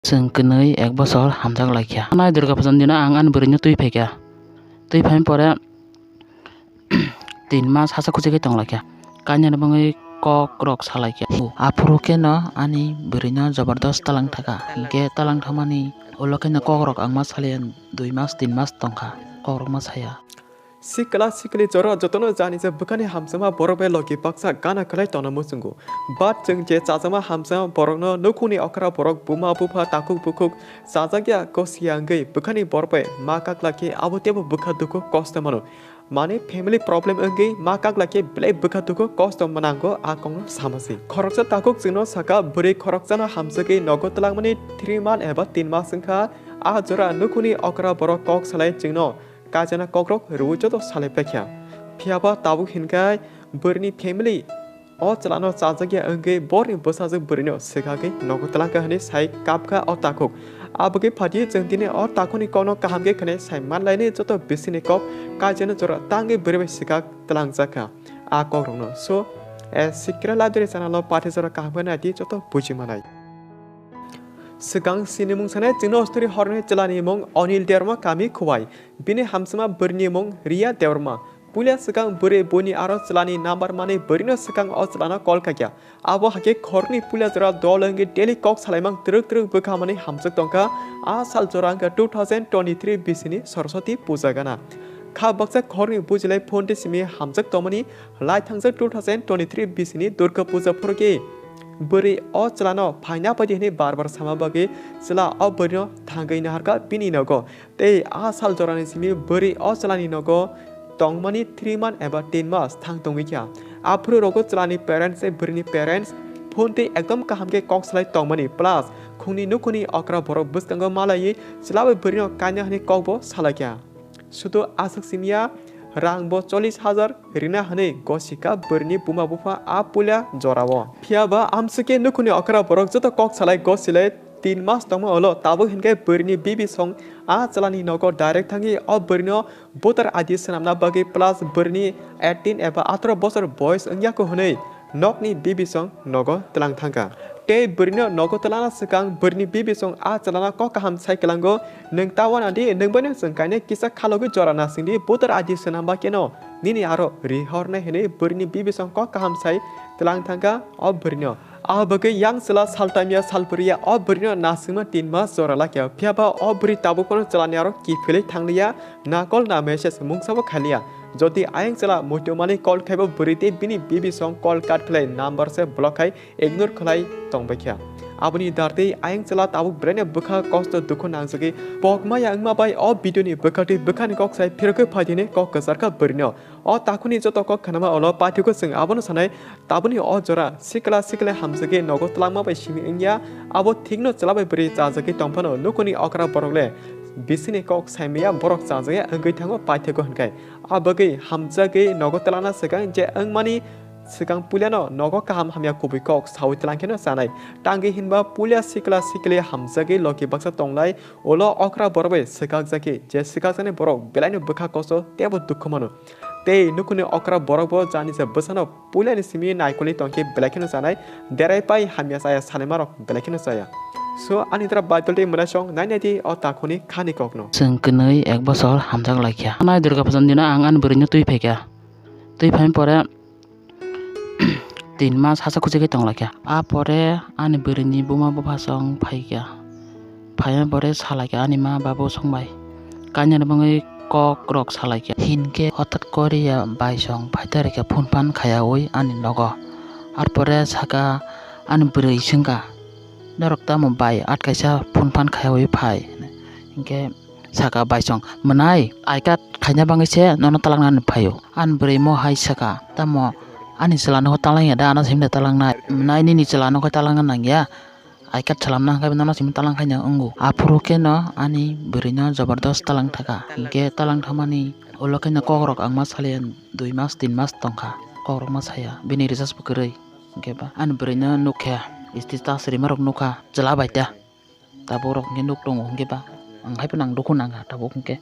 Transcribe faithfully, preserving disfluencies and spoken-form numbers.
Chwng kwnwi ek bosor hamjak lai kha. Nai Durga Puja ni dino ang ani bwrwino twi phai kha. Twi phaini pore tin mas hasa khuchi khe tong lai kha. Kainani bagwi kok rok sa lai kha. Aphuru khe no ani bwrwino jabardast talang thaka. Hinkhe talang thangmani ulo khe no kok rok ang ma saliya, dui mas tin mas tong kha. Kok rok ma saya. Sikla sikli jora jotono jani je bwkhani hamjakma borok bai logi baksa gana khlai tongna muchungo. But chwng je chajakma hamjakma borokno nukhungni okra borok, buma bupha, takhuk bukhuk chajakya kosiya wngwi bwkhani borok bai ma kakla khe abo teibo bwkha dukhu kosto mano. Mane family problem wngwi ma kakla khe belai bwkha dukhu kosto mwnango, a kokno sama se. Khoroksa takhuk chwngno saka, bwrwi khoroksano hamjagwi nogo twlangmani three month eba tin mas wngkha. A jora nukhungni okra borok kok salai chwngno kaijana kokrok rwui joto salai paikha. Phiyaba tabuk hinkhai bwrwini family o chwlano chajakya wngwi borni bwsajwk bwrwino swkagwi nogo twlangkha hwnwi sai kapkha o takhuk. Abagwi phatwi chwng tini o takhukni kokno kaham khe khwnai sai manlainai joto bisingni kok kaijana jora tangwi bwrwi bai swkak twlangjakha a kokrokno. So, eh, Sikra Library channel o pathai jora kaham khe naidi joto buji manai. Swkang sinimung sanai chwngno story horni chwlani mung Onil Derma kami Khowai. Bini hamjakma bwrwini mung Riya Debbarma. Puila swkang bwrwi buini aro chwlani number manwi bwrwino swkang o chwlano call khaikha. Abo hakhe khoroknwi puila jora dol wngwi daily kok salaimang twrwk twrwk bwkha manwi hamjak tongkha. A sal jora wngkha two thousand twenty-three bisini Saraswati puja gana. Kha baksa khoroknwi bujilai phone tei simi hamjak tongmani lai thangjak two thousand twenty-three bisini Durga puja phurukhe bwrwi o chwlano phaina baidi hwnwi bar bar sama bagwi chwla o bwrwino thangwi naharkha bini nogo. Tei a sal jorani simi bwrwi o chwlani nogo tongmani three month eba tin mas thang tongwi kha. Aphuru rogo chwlani parents tei bwrwini parents phone tei ekdom kaham khe kok salai tongmani, plus khungni nukhungni okra borok bwskango malaiwi chwla bai bwrwino kaina hwnwi kokbo salai kha. Sudu aswk simiya rang bo chollish hajar rina hwnwi gosika bwrwini buma bupha a puila jorao. Phiyaba amswkhe nukhungni okra borok joto kok salai gosilai tin mas tongma ulo tabuk hinkhe bwrwini bibi song a chwlani nogo direct thangwi o bwrwino voter I D swnamna bagwi plus bwrwini eighteen eba ataro bosor boyos wngya kho hwnwi nokni bibi song nogo twlang thangkha. Tei bwrwino nogo twlangna swkang bwrwini bibi song a chwlano kok kaham sai kwlango, "Nwng ta wana di, nwng boino chwng kainwi kisa khalogwi jora nasingdi, voter I D swnamba keno nini aro rihornai," hwnwi bwrwini bibi song kok kaham sai twlang thangkha o bwrwino. A bagwi yang chwla saltamya salphuria o bwrwino nasingma tin mas jora lakya, phiyaba o bwrwi tabuk phano chwlani aro kiphilwi thangliya, na call na message mungsabo khaliya. Jodi ayang chwla muitu manwi call khaibo bwrwi tei bini bibi song call cut khlai number se block khai ignore khlai tongbaikha. Aboni dartwi ayang chwla tabuk bwrwino bwkha kosto dukhu nangjagwi pokmaya wngma bai o video ni bwkhaktwi bwkhani kok sai phirogwi phaidini kok kwcharkha bwrwino. O takhukni joto kok khnama ulo paithakgo chwng abono sanai, tabukni o jora sikla sikla hamjagwi nogo twlangma bai simi wngya, abo thikno chwla bai bwrwi chajagwi tongphano nukhungni okra borok le bisingni kok saimaya borok chajakya wngwi thango paithakgo hwnkhai. A bagwi hamjagwi nogo twlangna swkang je wngmani swkang puilano nogo kaham hamya kubui kok saui twlangkheno chanai. Tangwi hinba puila sikla sikli hamjagwi logi baksa tonglai, ulo okra borok bai swkakjakya, je swkakjaknai borok belaino bwkha kosto teibo dukhu mano. Tei nukhungni okra borok bo jani je bwsano puilani simi naikolni tongkhe belai kheno chanai, derai pai hamya chaya sanaima rok belai kheno chaya. So, ani dara Bible tei mwnaisong nai nai di o takhukni khani kokno. Chwng kwnwi ek bosor hamjak lai kha. Nai Durga Puja ni dino ang ani bwrwino twi phai kha. Twi phaini pore tin mas hasa khuchi khe tong lai kha. A pore ani bwrwini buma bupha song phai kha. Phaina pore sa lai kha ani ma babu song bai. Kainani bagwi kok rok sa lai kha. Hinkhe hotat koriya bai song phai ta rikha phone phan khaiyaui ani nogo. Ar pore saka ani bwrwi swngkha, "Norok tamo bai at kaisa phone phan khaiyaui phai?" Hinkhe saka bai song, "Mwnai, I card khaina bagwi se nono talangnani phaio." Ani bwrwi mo hai saka, "Tamo ani chwla nokho talangya da, ano simi da talangnai? Mwnai, nini chwla nokho talangna nangya, I card salamna hwnkhe nono simi talang khaina wngo." Aphuru khe no ani bwrwino jabardast talang thaka. Hinkhe talang thamani ulo khe no kokrok ang ma saliya, dui mas tin mas tongkha, kokrok ma saya, bini recharge bo kwrwi. Hinkhe ba ani bwrwino nukhe, status rwima rok nukha, chwla bai ta. Tabuk rok hwnkhe nuk tongo hwnkhe ba, ang hai phano ang dukhu nangkha tabuk hwnkhe.